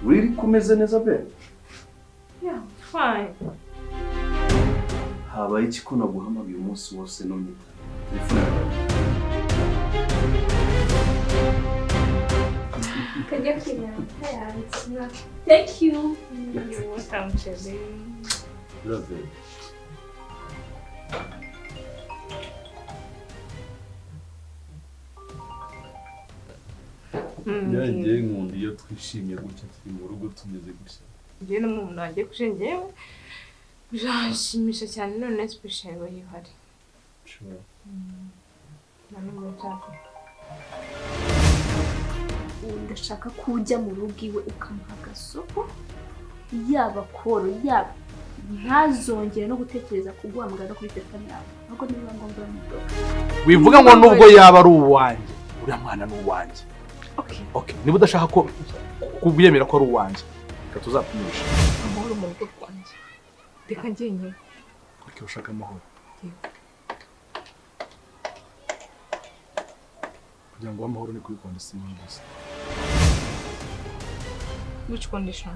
Really kumeze neza be? Yeah, fine. Habaye iki ko naguhamagaye umunsi wose ntunyita? Telefone yawe. Kajya kwinanga yanjye. Thank you. You're welcome, Chebe. Love it. Njye nkunda iyo twishimye gutya turi mu rugo tumeze gutya. Njye n'umuntu wanjye kuje njyewe biranshimisha cyane none special we ihari. Sure. Ndashaka ko ujya mu rugo iwe ukamuha agasoko, yaba koro yaba ntazongere no gutekereza kuguhamagara no kuri telefone yawe, ahubwo niba ngombwa uramudoga. Wivuga ngo nubwo yaba ari uwanjye, uriya mwana ni uwanjye. Okay. Okay, niba udashaka ko kubyemera ko ari uwanjye, reka tuzapimisha. Amahoro mu rugo rwanjye. Reka njyenyine. Okay, ushaka amahoro. Kugira ngo amahoro ni kuri condition gusa. Which condition?